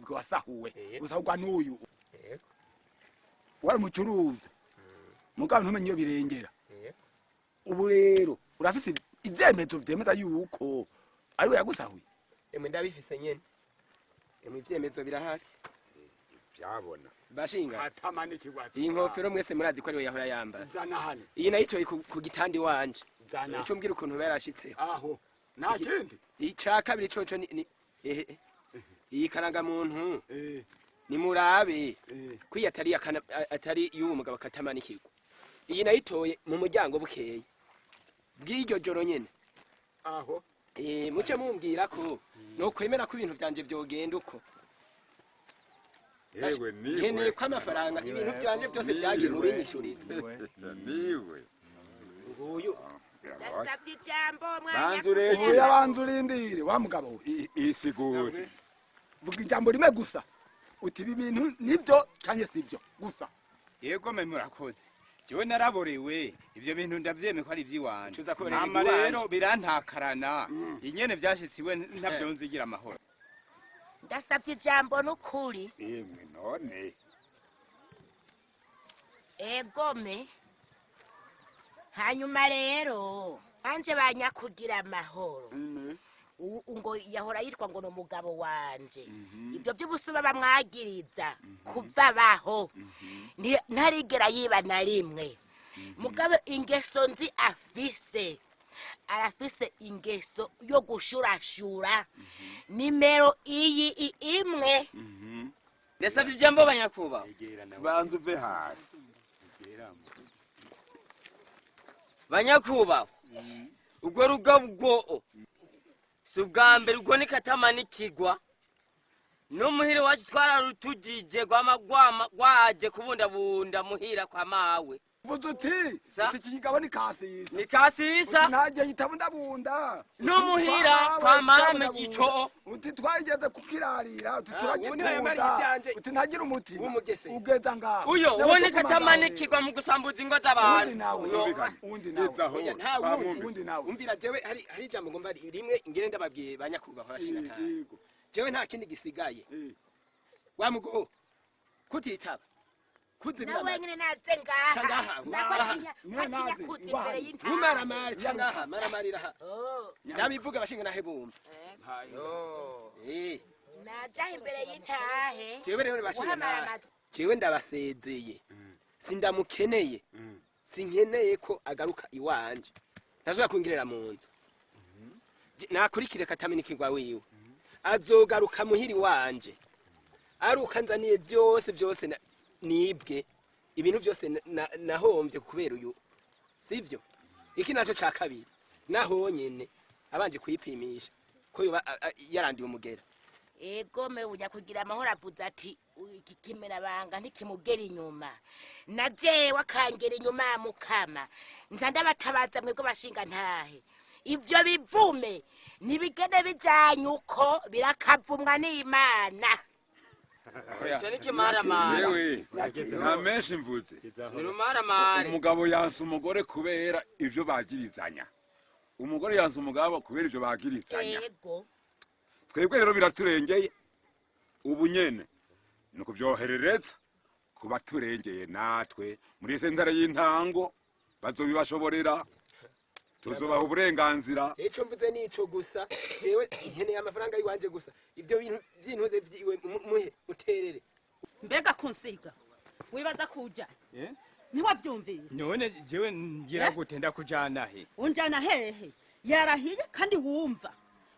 Wibwe wasahuwe, usahurwa n'uyu wari umucuruzi, mugabo ntumenye iyo birengera. Ubu rero urafise ivyemezo vyemeza yuko ariwe yagusahuye? Emwe, ndabifise nyene. Emwe, ivyemezo birahari. Byabona. Bashinga. Atamanikirwa. Iyi nkofero mwese murazi ko ariwe yahora yambara. Zana hano. Iyi nayitoye ku gitanda iwanje. Zana. Ico mbwira ukuntu yarashitseho. Aho nta kindi. Ica kabiri coco ni ehe, iyi karangamuntu nimurabe ko iyi atari atari y'uwo mugabo akatamanikirwa. Iyi nayitoye mu muryango bukeye bw'iryo joro nyene. Aho. Muce mumbwira ko nokwemera ko ibintu vyanje vyogenda uko. Yewe, niwe. Nkeneye ko amafaranga, ibintu vyanje byose vyagiye, mubinyishurize. Niwe. Nguyu. Ndasabye ijambo. Banza ureke. Oya, banza urindire, wa mugabo we. Isigure. Vuga ijambo rimwe gusa, uti ibi bintu nibyo canke sivyo gusa. Yego me, murakoze. Jewe naraborewe, ivyo bintu ndavyemeye ko ari ivy'iwanje. Cuza kuborera Hama iwanje. rero birantakarana inyene vyashitse iwe, ntavyo nzigira amahoro. Ndasabye ijambo n'ukuri. Yemwe, none. Egome. Hanyuma rero anje banyakugira amahoro, ngo yahora yitwa ngo ni umugabo wanje. Ibyo by'ubusuma bamwagiriza, kuva baho ntarigera yiba na rimwe. Mugabo ingeso nzi afise, arafise ingeso yo gushurashura nimero iyi imwe. Ndasabye ijambo, banyakubahwa. Banza uve hasi. Banyakubahwa, urwo rugabwo si ubwa mbere, ubwo ni katamanikigwa. N'umuhira wacu twararutujije, gwama gwama gwaje kubundabunda muhira kwa mawe. Vuze uti Sa- uti iki kigabo ni kasisa. Ni kasisa. Uti ntagiye yitabundabunda. N'umuhira kwa mame gico. Uti twageze kukirarira, uti Ah, ubu niwe yamariye turagitunda. ivyanje. Uti ntagira umutima W'umugese. ugeza ngaho. Uyo Nawe uwo ni cyo kumagara. katamanikigwa mu gusambuza ingo Uwundi z'abantu. nawe. Uyo. Uwundi nawe. Gezaho. Oya, nta wundi. Uwundi nawe. Umvira, jewe hari ijambo ngomba rimwe ngire ndababwiye, banyakubahwa bashinga ntahe. Yego. Jewe nta kindi gisigaye. Wa mugo kutitaba kuzibira. Na wenyine naze ngaha. Ca ngaha, Nako ngaha. Niwe atinya naze, kuza ngwaha. imbere y'intara. Mumaramari ca ngaha, maramarira ha. Oh, Ndabivuga, bashinga ntahe bumva. Najaho imbere y'intahe. Jewe rero bashinga Guhamara ntahe, amatwi. jewe ndabasezeye, sindamukeneye, sinkeneye ko agaruka iwanje, ntazobora kungirira mu nzu. Nakurikire katamenikirwa wiwe, azogaruka muhiri wanje aruka nzaniye byose byose nibwe, ibintu byose nahombye kubera uyu, sibyo? Iki naco ca kabiri, nahonyene abanje kuyipimisha ko yoba yarandiye umugera. Egome, nyakugira amahoro avuze ati iki kimenabanga ntikimugera inyuma, na jewe akangera inyuma ya mukama. Nja ndabatabaza mwebwe bashinga ntahe, ibyo bivume nibigene bijanye uko birakavumwa n'Imana. Ico ni kimaramara. Yewe, nta menshi mvuze. Ni rumaramare. Umugabo yanse umugore kubera ivyo bagirizanya, umugore yanse umugabo kubera ivyo bagirizanya. Twebwe rero biraturengeye, ubu nyene ni ukuvyoherereza kuba turengeye natwe muri sentare y'intango, bazobibashoborera, tuzobaha uburenganzira. Ico mvuze nico gusa, jewe nkeneye amafaranga yiwanje gusa. Ibyo bintu vy'intuze vyiwe muhe muterere. Mbega kunsiga wibaza kuja ntiwavyumvise? None jewe ngira gute? Ndakujana he? Unjana hehe? Yarahiye kandi wumva,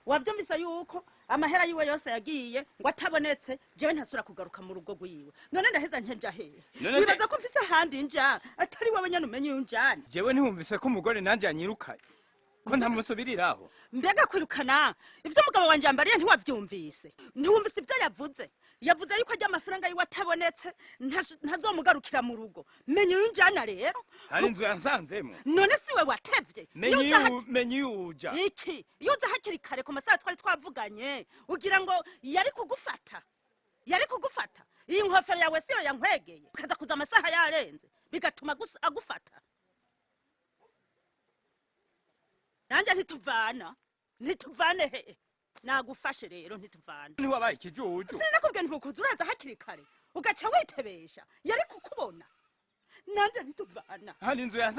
wavyumvise yuko amahera yiwe yose yagiye, ngo atabonetse jewe ntasubira kugaruka mu rugo rwiwe. None ndaheza nje hehe? None Wibaza ko mfise ahandi nja atari wewe nyene umenye iyo unjana? Jewe ntiwumvise ko umugore nanje anyirukaye, ko ntamusubiriraho? Mbega kwirukana, ivyo umugabo wanje yambariye ntiwavyumvise? Ntiwumvise ivyo yavuze? Yavuze yuko ajya amafaranga yiwe atabonetse ntazomugarukira mu rugo. Menya iyo unjana rero. Hari inzu yansanzemo. None si we watevye? Menya Iyo uza menya iyo uja. Iki iyo uza hakiri kare ku masaha twari twavuganye, ugira ngo yari kugufata? Yari kugufata? Iyi nkofero yawe siyo yankwegeye, ukaza kuza amasaha yarenze, bigatuma agufata. Nanjye ntituvana, ntituvane he? Nagufashe rero, ntituvana. Ntiwabaye ikijuju. Sinakubwiye ntukuza uraza hakiri kare, ugaca witebesha, yari kukubona. Nanje ntituvana. Hano inzu ya